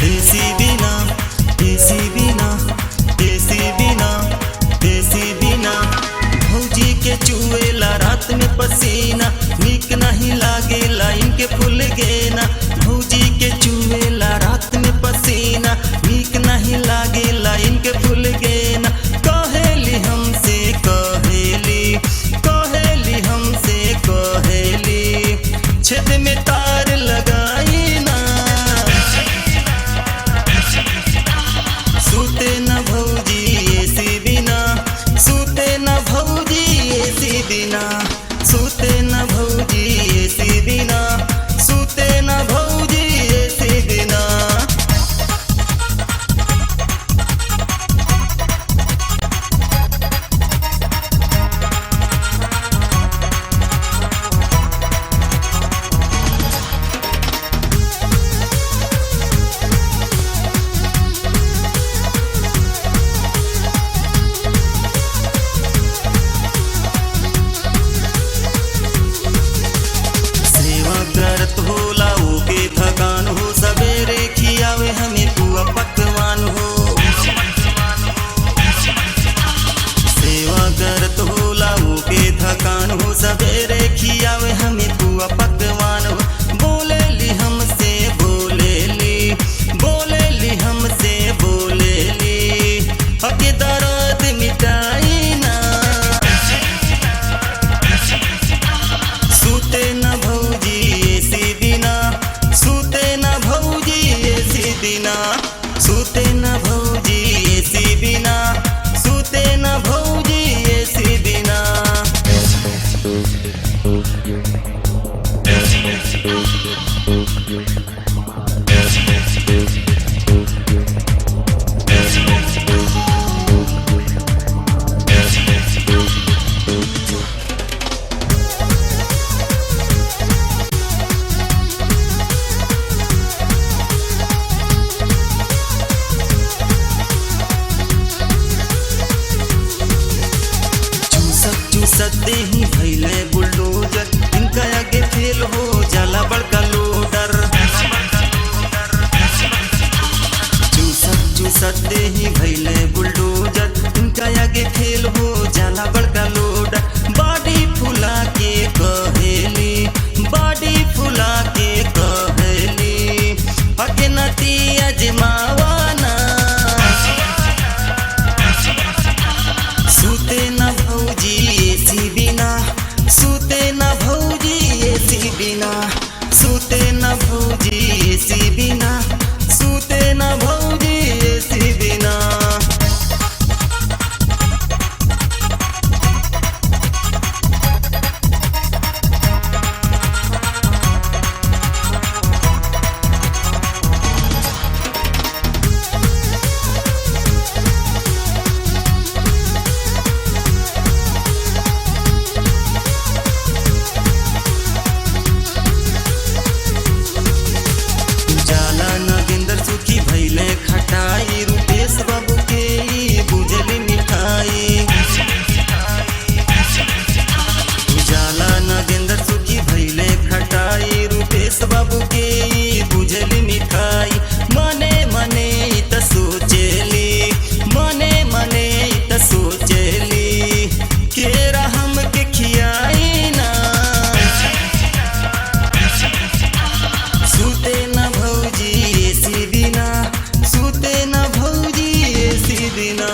AC बिना, AC बिना, AC बिना, एसी बिना भौजी के चुएला रात में पसीना, नीक नहीं लागेला इनके फूल गेना। भौजी के चुएला रात में पसीना, नीक नहीं लागेला इनके फूल गेना। कहेली हमसे कहेली, कहेली हमसे कहेली, छेद में तार लगाई ना। सूते न भौजी एसी बिना, सूते न भौजी एसी बिना, सूते न भौजी एसी बिना, सूते न भौजी एसी बिना। सेवा करत होला ओके थकान हो, सवेरे खियावे हमें पुआ पकवान हो। सेवा करत होला ओके थकान हो, सवेरे खियावे हमें पुआ पकवान हो। बोलेली हमसे बोलेली, बोलेली हमसे बोलेली, हके दर्द मिटाई ना। सूते न भौजी एसी बिना, सूते न भौजी एसी बिना, सूते न भौजी एसी बिना, सूते न भौजी एसी बिना। चूसक चूसक देही भैले बुलडोजर, इनका आगे फेल हो जाला बड़का लोडर। चूसक चूसक देही भैले बुलडोजर, इनका आगे फेल हो जाला बड़का लोडर। बॉडी फुला के कहेली, बॉडी फुला के कहेली, हके नती अजमावाना। सूते न भौजी एसी बिना, सूते न भौजी एसी बिना, सूते न भौजी एसी बिना, सूते न भौजी एसी बिना। जाला नागेंद्र सुखी भैले खटाई, रुपेश बाबू के ई बुझली मिठाई। जाला नागेंद्र सुखी भैले खटाई, रुपेश बाबू के ई बुझली मिठाई। मने मने ई त सोचेली, मने मने ई त सोचेली, केरा हमके खियाई ना। सूते न भौजी एसी बिना, सूते न भौजी एसी बिना।